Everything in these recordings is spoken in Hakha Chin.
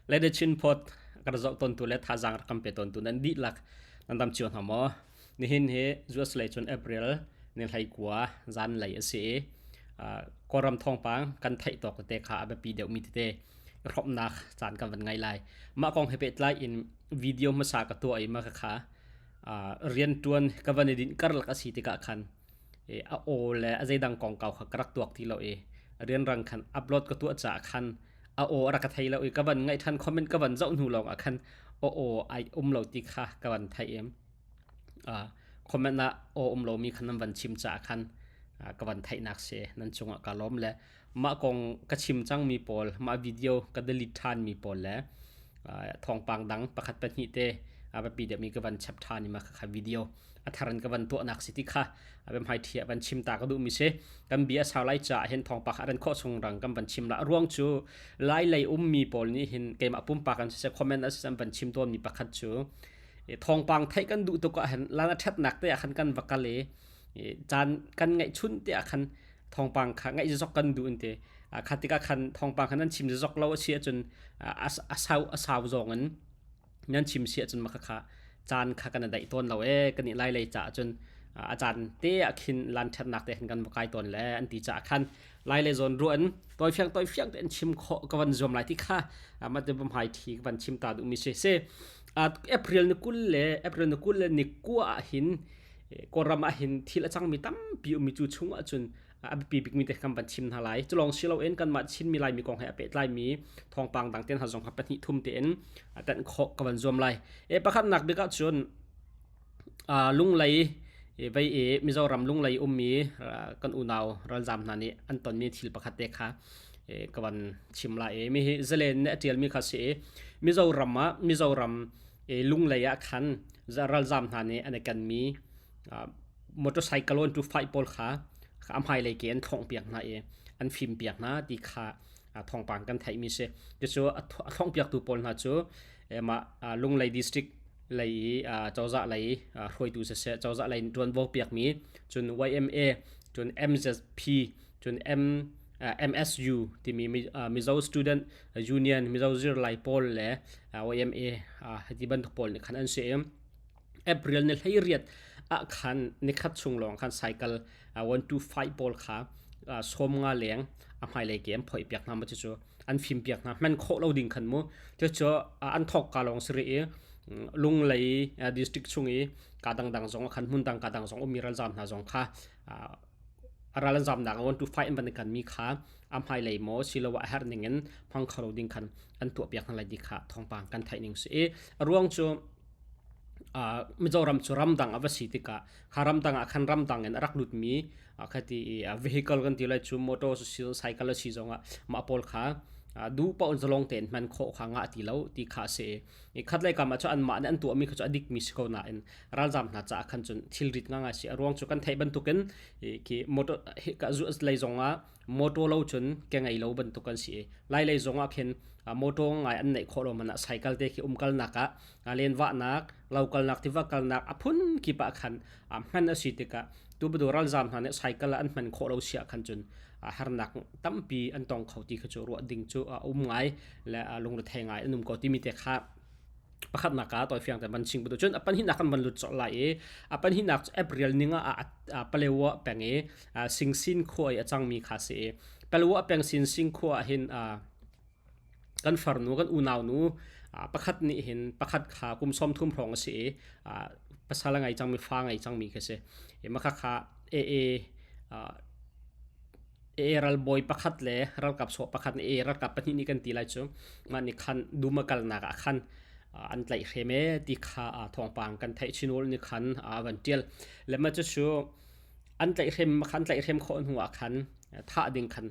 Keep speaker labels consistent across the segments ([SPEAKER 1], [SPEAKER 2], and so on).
[SPEAKER 1] Le The Chin Pod kan zoh tawntu le thazaang rak kan pe tawntu nan dihlak nan dam cio hna maw? Nihin hi US lei cun April ni 19 zan lei a si i Kawlram thawngpang kan theih tawk tete kha a biapi deuhmi tete hrawmnak caan kan van ngei lai. Mah kong he pehtlai in video hmasa ka tuah i mah kha rianṭuan ka van i dinh karlak a si tikah khan a aw le a zeidang kongkau kha ka rak tuak ti lo i rianrang khan upload ka tuah caah khan a aw a rak ka thei lo i ka van ngaih ṭhan comment ka van zoh hnu lawng ah khan aw aw ai um lo ti kha ka van theih i comment ah aw um lomi khan nan van chim caah khan ka van theihnak si nan cungah ka lawm le mah kong ka chim cangmi pawl mah video ka delete ṭhanmi pawl le thawngpang dang pakhat pahnih te a biapi deuhmi ka van chap ṭhan i mah kha video a thar in ka van tuahnak si ti kha a hmai thi ah van chim ta ka duhmi si kan bia a sau lai caah hin thawngpang a ran khawh chung rang kan van chim la a ruang cu lai lei ummi pawl nih hin keimah pumpak an siseh comment a siseh an van chim tawnmi pakhat cu thawngpang theih kan duh tuk ah hin lan a ṭhatnak te ah khan kan va kal i caan kan ngeih chun te ah khan thawngpang kha ngaih zok kan duh in te kha tikah khan thawngpang khan nan chim zok lo a si ahcun a sau a sau zong in nan chim si ahcun mah kha caan kha kan daih tawn lo e kan i lai lei caah cun a caan te ah khin lan ṭhatnak te khan kan va kai tawn le an ti caah khan lai le zawn ruan tawifiang tawifiang te an chim khawh ka van zuam lai ti kha mah te hmai thi ka van chim ta duhmi si si April ni 20 le April ni 20 le ni kua ah hin Kawlram ah hin thil a cangmi tampi ummi cu chung ahcun a biapi bikmi te kan van chim hna lai. Cu lawng si loin kanmah Chinmi Laimi kong he a pehtlaimi thawngpang dang te hna zong kha pahnih thum tein tenh khawh ka van zuam lai. E pakhatnak bik ahcun Lunglei vei i Mizoram Lunglei ummi kan unau ralzaam hna nih an tonmi thil pakhat te kha ka van chim lai i mi hi Zalen nih a ṭialmi kha si i Mizoram ah Mizoram Lunglei ah khan ralzaam hna nih an i kenmi motorcycle on to fight pawl kha a hmailei ke an thlongpiak hna i an fimpiak hna ti kha thawngpang kan theihmi si. Cucu a thlongpiaktu pawl hna cu mah Lunglei district lei i cozah lei hruaitu siseh cozah lei in ṭuanvo piakmi cun YMA cun MZP cun M MSU timi Mizo Student Union Mizo zirlai pawl le YMA hiti bantuk pawl nih khan an si i April ni 18 ah khan nikhat chung lawng khan cycle 125 pawl kha 50 leng a hmailei ke an phoih piak hna ma cucu an fim piak hna hman khawh lo ding khan mu cucu an thawk ka lawng si rih i Lunglei district chung i ka dangdang zong khan hmun dang ka dang zong ummi ralzam hna zong kha a ral an zamnak ah 125 an van i kanmi kha a hmailei maw siloah a herh ning in hmang kho lo ding khan an tuahpiak hna lai ti kha thawngpang kan theih ning si i a ruang cu Mizoram cu ramdang a va si tikah kha ramdang ah khan ramdang in a rak lutmi khati i vehicle kan ti lai cu motor cycle a si zongah mah pawl kha duh paoh in zalong tein hman khawh kha ngah ti lo ti kha a si i khatlei kam ah cun anmah nih an tuahmi kha cu a dikmi si ko nain ralzaam hna caah khan cun thilrit ngangai si a ruang cu kan theih bantukin khi motor ka lei zongah motor lo cun ke ngei lo bantuk kan si i lai lei zongah khin motor ngai an neih khawh lo man ah cycle te khi umkalnak ah lenvahnak lokalnak tiva kalnak a phun kip ah khan hman a si tikah tu badu ralzaam hna nih cycle an hman khawh lo sia khan cun harnak tampi an tong kho ti kha cu ruah ding cu a um ngai le lungrethei ngai an um ko timi te kha pakhatnak ah tawifiang te van ching bu cun a pahnihnak kan van lut colh lai i a pahnihnak cu April ninga ah Palewa peng i Singsin khua i a cangmi kha si i Palewa peng Sinsing khua ah hin kan farnu kan unau nu pakhat nih hin pakhat kha kum 30 hrawng a si i pasal a ngei cangmi fa ngei cangmi khi si i mah kha AA AA ralbawi pakhat le ralkap sawh pakhat nih AA ralkap pahnih nih kan ti lai cu mah nih khan dum a kalnak ah khan an tlaihhrem ee ti kha thawngpang kan theih chinul nih khan a van ṭial le mah cucu an tlaihhrem khan tlaihhrem khawh hnu ah khan thah ding khan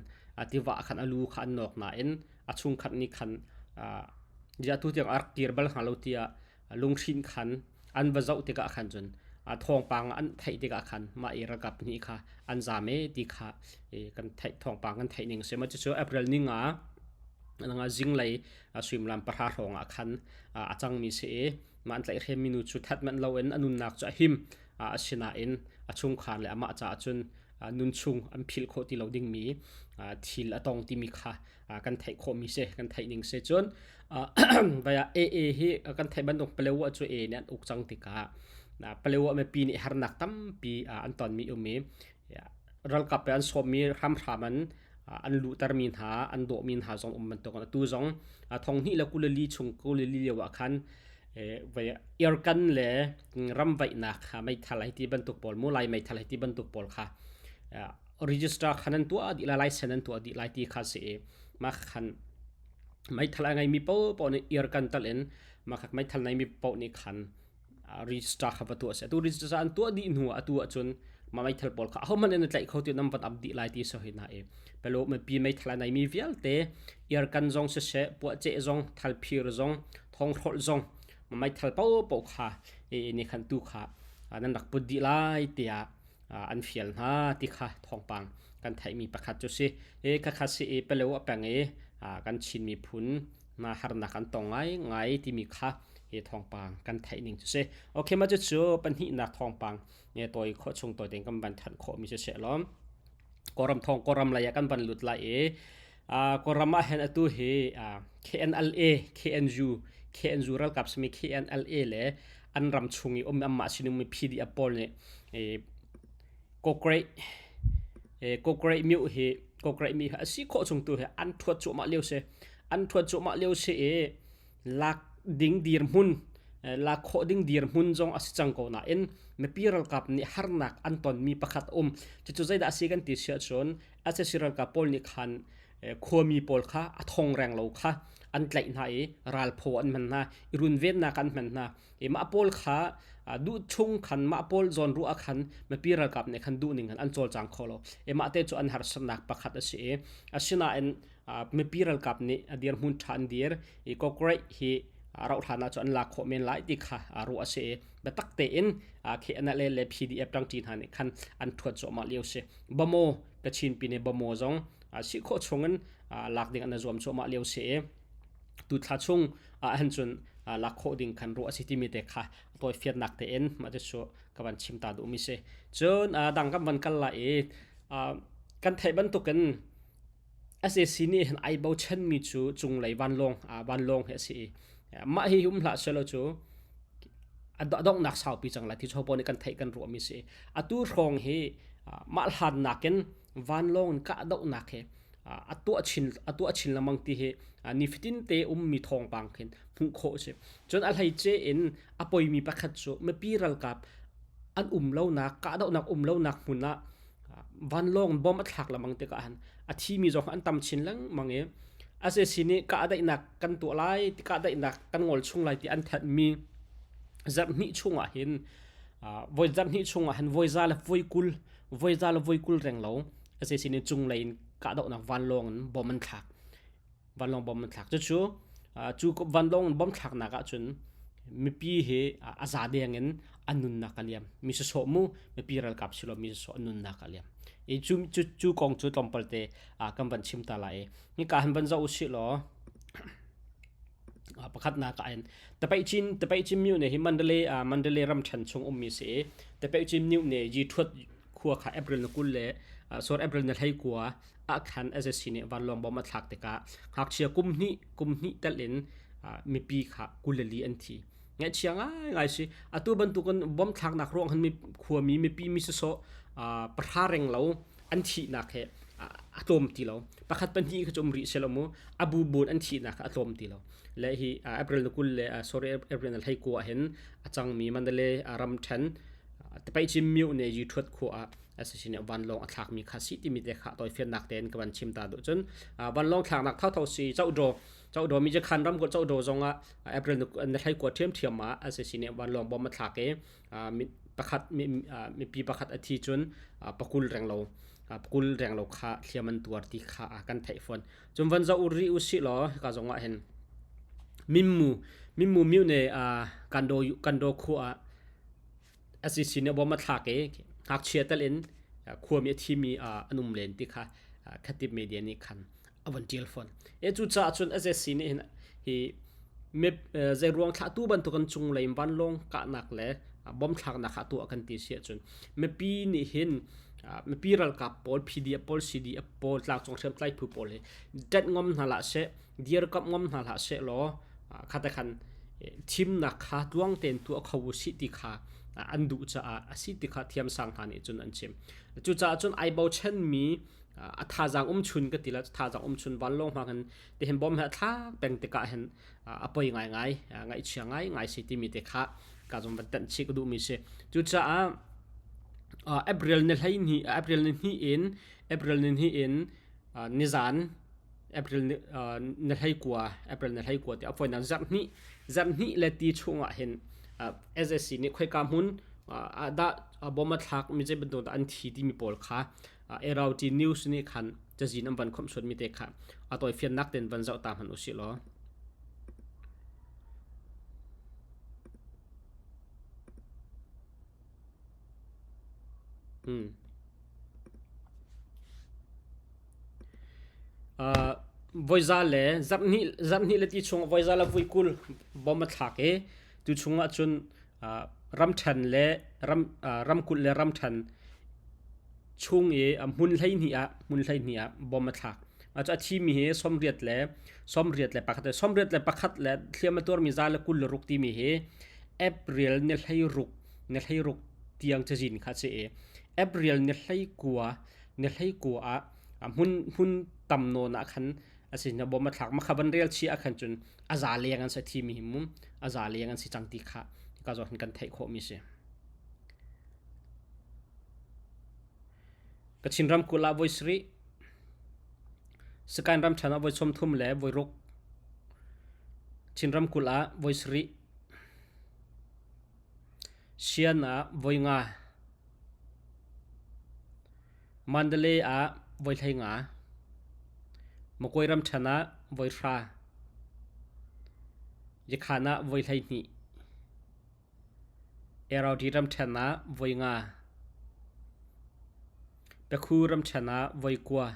[SPEAKER 1] tiva ah khan a lu kha an nawk nain a chungkhat nih khan ziah tu tiang a rak kir bal hnga lo tiah lunghrinh khan an va zoh tikah khan cun thawngpang an theih tikah khan mah i ralkap nih kha an zaam e ti kha kan theih thawngpang kan theih ning a si. Mah cucu April ni nga nga zinglei suimilam 10 hrawng ah khan a cangmi si i mah an tlaihhremmi nu cu that manh loin a nunnak cu a him asinain a chungkhar le amah caah cun Nunchung an philh khawh ti lo dingmi thil a tong timi kha kan theih khawhmi si kan theih ning si. Cun vaya AA hi kan theih bantuk Palewa cu A nih an uk cang tikah Palewa mipi nih harnak tampi an tonmi um i ralkap an sawmmi hramhram an an luhtermi hna an dawhmi hna zong um bantuk atu zong thong hnih le kulali chung kulali lio ah khan airgun le ramvaihnak meithal hei ti bantuk pawl mu lai meithal hei ti bantuk pawl kha register khan an tuah dih lai license an tuah dih lai ti kha si i mah khan meithal a ngeimi paohpaoh nih airgun tal in mah kha meithal neimi paoh nih khan register kha va tuah seh. Atu register an tuah dih hnu ah atu ahcun mah meithal pawl kha ahohmanh in tlaih kho ti nan van ap dih lai ti so hi na i pelo mipi meithal a neimi vialte airgun zong siseh puahceh zong thalphir zong thonghrolh zong meithal paohpaoh kha i ni khan tu kha nan rak put dih lai tiah an fial hna ti kha thawngpang kan theihmi pakhat cu si. I khakha si i Palo a peng i kan Chin miphun na harnak an tong ngai ngai timi kha hi thawngpang kan theih ning cu si. Okay ma cu pahnihnak thawngpang ne toi khawh chung toi ten kan van thanh khawh mi si se lom. Kawlram thawng Kawlram lei ah kan van lut lai i Kawlram ah hin atu hi KNLA KNU KNU ralkap simi KNLA le an ram chung i um anmah sinum mi PDF pawl nih Kawkreih Kawkreih myu hi Kawkreih mi hi a si khawh chung tu hi an thuat cuahmah lio si an thuat cuahmah lio si i lak ding dirhmun lak khawh ding dirhmun zong a si cang ko nain mipi ralkap nih harnak an tonmi pakhat a um cucu zeidah a si kan ti si ahcun SAC ralkap pawl nih khan khuami pawl kha a thong reng lo kha an tlaih hna i ralphaw an hman hna i runvennak an hman hna i mah pawl kha duh chung khan mah pawl zawn ruah khan mipi ralkap nih khan duh ning khan an cawlcang kho lo i mah te cu an harsatnak pakhat a si i asinain mipi ralkap nih a dirhmun ṭha an dir i Kawkreih hi rauh hlan ah cu an lak khawh men lai ti kha ruah a si i biatak tein KNLA le PDF ṭangṭi hna nih khan an ṭhuat cuahmah lio si. Bamo Kachin pine Bamo zong si khawh chungin lak ding an zuam cuahmah lio si i tu thla chung ah hin cun lak khawh ding khan ruah a si timi te kha tawi fiannak tein mah cu ka van chim ta duhmi si. Cun dang kan van kal lai i kan theih bantukin SAC nih hin ai bochanmi cu cunglei vanlawng vanlawng hi a si i mah hi um hlah selaw cu a donghnak saupi cang lai ti cu hopaoh nih kan theih kan ruahmi si. Atu hrawng hi mah hlan nakin vanlawng in kahdohnak hi a tuah chin a tuah chin lengmang ti hi nifatin te ummi thawngpang khin hmuh khawh a si. Cun a hleice in a poimi pakhat cu mipi ralkap an um lonak kahdohnak um lonak hmun ah vanlawng bom a thlak lengmang tikah han a thimi zong an tam chin lengmang i SAC nih kahdaihnak kan tuah lai kahdaihnak kan ngol chung lai ti an thanhmi zarhhnih chungah hin voi zarhhnih chungah hin voi za le voi kul voi za le voi kul reng lo SAC nih cunglei in kahdohnak vanlawng in bom an thlak vanlawng bom an thlak. Cucu cu vanlawng bom thlaknak ahcun mipi hi a za deng in an nunnak a liam. Mi sawsawh mu mipi ralkap si lo mi sawsawh an nunnak a liam. I cu cu cu kong cu tlawmpal te kan van chim ta lai i hika han van zoh usih law pakhatnak ah hin Tapaih Chin Tapaih Chin myu ne hi Mandalay Mandalay ramṭhen chung ummi si i Tapaih Chin myu ne Yi Thuat khua kha April na 20 le sorry April na 19 ah khan SSC nih vanlawng bom a thlak tikah ngakchia kum hnih kum hnih telh in mipi kha 24 an thi. Ngaihchia ngaingai si. Atu bantukin bom thlaknak ruang han mi khuami mipi mi sawsawh pahra reng lo an thihnak he a tlawm ti lo. Pakhat pahnih kha cu um rih selaw mu a bu bun an thihnak kha a tlawm ti lo. Le hi April na 20 le sorry April na 19 ah hin a cangmi Mandalay ram ṭhen Tapaih Chin myu ne Yi Thuat khua ah asasine vanlawng a thlakmi kha si timi te kha tawifiannak tein ka van chim ta duh cun vanlawng thlaknak thotho si chohdaw chohdaw mi khan ram ko chohdaw zong ah April na thlai kua ṭhiam ṭhiam ah asasine vanlawng bom a thlak i pakhat mipi pakhat a thi cun pakul renglo pakul renglo kha hliam an tuar ti kha kan theih fawn cun van zo ri u si law hika zong ah hin mimmu mimmu miu ne kando kando khu ah SEC nih bom a thlak i ngakchia tal in khuami a thimi an um len ti kha khatip media nih khan a von ṭial fawn. E cucaah cun SEC nih hin hi zeiruang thlah tu bantukin cunglei in vanlawng kahnak le bom thlaknak kha tuah kan ti si ahcun mipi nih hin Mipi ralkap pawl, PDF pawl, CDF pawl, tlangcung hriamtlai phu pawl hi ṭanh ngam hna hlah seh, dirkamh ngam hna hlah seh law khate khan thimnak kha tluang tein tuah kho u sih ti kha an duh caah a si ti kha thiamsang hna nih cun an chim. Cucaah cun ai bochanmi a thazaang um chun ka ti la thazaang um chun vanlawng hmang hin tihin bom he a thlak peng tikah hin a poi ngaingai ngaihchia ngaingai si timi te kha ka zong van tanh chih ka duhmi si. Cucaah April ni 12 April ni hnih in April ni hnih in nizan April ni 19 April ni 19 ti a fawinak zarh hnih zarh hnih le ti chungah hin SAC nih khoika hmun ah dah bom a thlak mi zei bantuk dah an thi timi pawl kha Erauti News nih khan cazin an van khomhsuat mi te kha a tawifiannak ten van zoh ta hmanh usih law. Voiza le zarhhnih zarhhnih le ti chung voiza le voi 20 bom a thlak i tu chungah cun ramṭhen le ram ramkulh le ramṭhen chung i hmun 12 ah hmun 12 ah bom a thlak. A thimi hi 81 le 81 le hliam a tuarmi za le 26 timi hi April ni 16 ni 16 tiang cazin kha a si i April ni 19 ni 19 ah hmun hmun tam nawn ah khan a si na bom a thlak ma kha van rel chi ah khan cun a za leng an si thimi hi mu a za leng an si cang ti kha ka zo hin kan theih khawh mi si. Kachin ramkulh ah voi sarih, Sakaing ramṭhen ah voi 30 le voi ruk, Chin ramkulh ah voi sarih, Sian ah voi nga, Mandalay ah voi 15, Magway ramṭhen ah voi hra, Yakhan ah voi 12. Eraudy ramṭhen ah voi nga, Pekhu ramṭhen ah voi kua,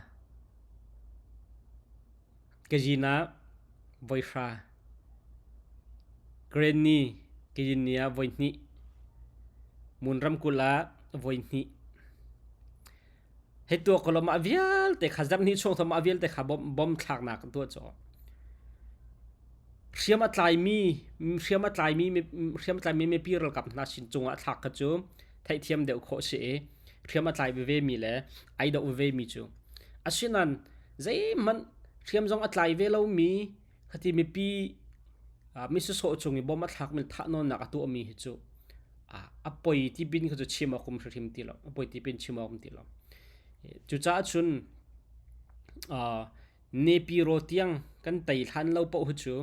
[SPEAKER 1] Kazin ah voi hra, Karenni Kayinni ah voi hnih, Mun ramkulh ah voi hnih. Hei tuak ko law mah vialte kha zarhhnih chung mah vialte kha bom thlaknak an tuah cawh. Hriam a tlaimi hriam a tlaimi hriam a tlaimi mipi ralkap hna sin cungah thlak kha cu theihthiam deuh khawh si i hriam a tlai veve mi le ai doh veve mi cu asinain zeihmanh hriam zong a tlai ve lomi khati mipi mi sawsawh cung i bom a thlakmi thahnawnnak a tuahmi hi cu a poi ti bin kha cu chim awk um hrimhrim ti lo a poi ti bin chim awk um ti lo cucaah cun Nepiro tiang kan tei hlan lo paoh hi cu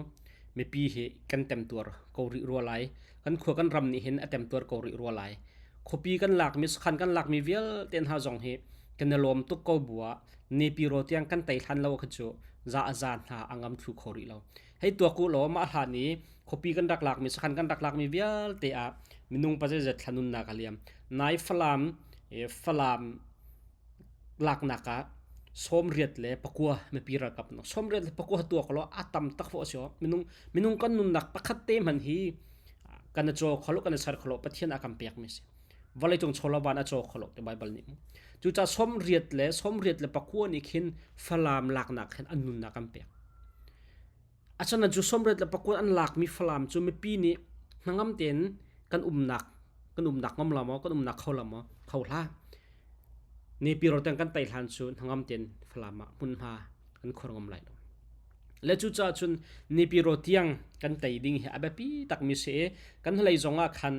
[SPEAKER 1] mipi hi kan temtuar ko rih rua lai kan khua kan ram nih hin a temtuar ko rih rua lai khuapi kan lakmi sakhan kan lakmi vialte hna zong hi kan i lawm tuk ko bu ah Nepiro tiang kan tei hlan lo kha cu za a za hna a ngam thlu kho rih lo Hei tuak u law mah hlan i khuapi kan rak lakmi sakhan kan rak lakmi vialte ah minung pazeizat thla nunnak a liam. Nai Falam Falam laknak ah 89 mipi ralkap no 89 tuak law a tam tak fo asio minung minung kan nunnak pakhat te hman hi kan a chaw kholo kan a ser kholo Pathian a kan pek mi si vawlei cung chawla van a chaw kholo te Bible nih cu ca 89 nih khin Falam laknak khin an nunnak kan pek Asinain cu 89 an lakmi Falam cu mipi nih hnangam tein kan umnak kan umnak ngam la maw kan umnak kho la maw kho hlah. Nepiro tiang kan tei hlan cu hnangam tein Falam ah hmunhma kan khor ngam lai lo. Le cucaah cun Nepiro tiang kan tei ding hi a biapi takmi si i kan hlei zong ah khan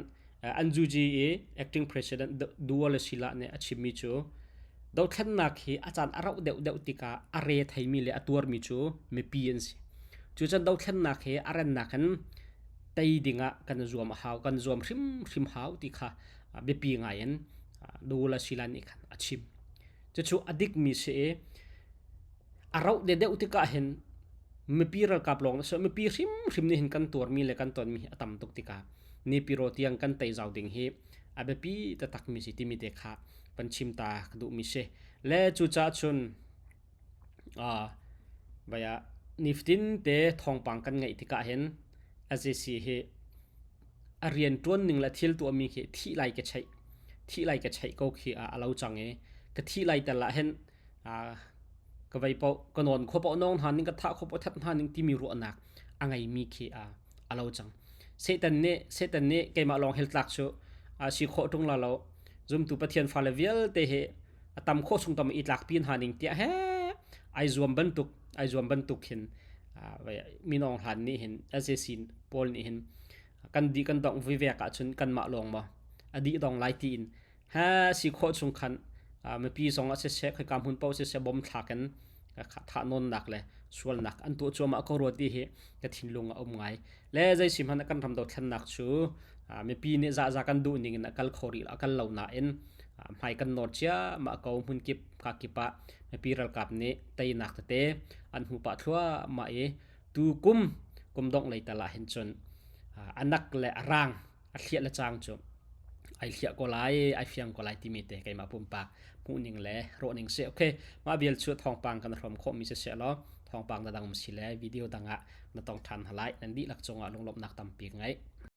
[SPEAKER 1] an zuji i acting president Duale Sila nih a chimmi cu dothlennak hi a caan a rauh deuhdeuh tikah a re theimi le a tuarmi cu mipi an si. Cucan dothlennak hi a rennak in tei dingah kan zuam a hau, kan zuam hrimhrim hau ti kha biapi ngai in Duale Sila nih khan a chim. Cucu a dikmi si i a rauh de deuh tikah hin mipi ralkap lawng na si mipi hrimhrim nih hin kan tuarmi le kan tonmi hi a tam tuk tikah Nipiro tiang kan tei zau ding hi a biapi taktakmi si timi te kha kan chim ta ka duhmi si. Le cucaah cun vaya nifatin te thawngpang kan ngeih tikah hin SAC hi a rian ṭuan ning le thil tuahmi khi thih lai ka cheih thih lai ka cheih ko khi a lo cang i. Ka thih lai tal ah hin ka vei paoh ka nawn kho paoh nawng hna ning ka thah kho paoh that hna ning timi ruahnak a ngeimi khi a lo cang. Satan nih Satan nih keimah lawng hell tlak cu a si khawh ṭung la lo. Zumtu Pathian fale vialte hi a tam khawh chung tam i tlak pi hna ning tiah he ai zuam bantuk ai zuam bantuk hin minawng hlan nih hin SAC pawl nih hin kan di kan dongh vivek ahcun kanmah lawng maw a dih dong lai tiin ha si khawh chung khan mipi zong ah siseh khoika hmun paoh siseh bom thlak in thah nawnnak le sualnak an tuah cuahmah ko rua ti hi ka thinlung a um ngai le zei si hmanh kan ram dothlennak cu mipi nih zahza kan duh ning in a kal kho rih a kal lo nain hmai kan nawr ciahmah ko hmun kip ka kip ah mipi ralkap nih teinak tete an hmu pah thluahmah i tu kum kum dongh lei tal ah hin cun anak le a rang a thliah le cang cu ai thliah ko lai ai fiang ko lai timi te keimah pumpak hmuhning le rawhning si okay mah vial chu thawngpang kan hrom khawh mi si se law thawngpang na dang si le video dang ah na tong than halai nan dihlak cungah lunglawmhnak tampi ngai.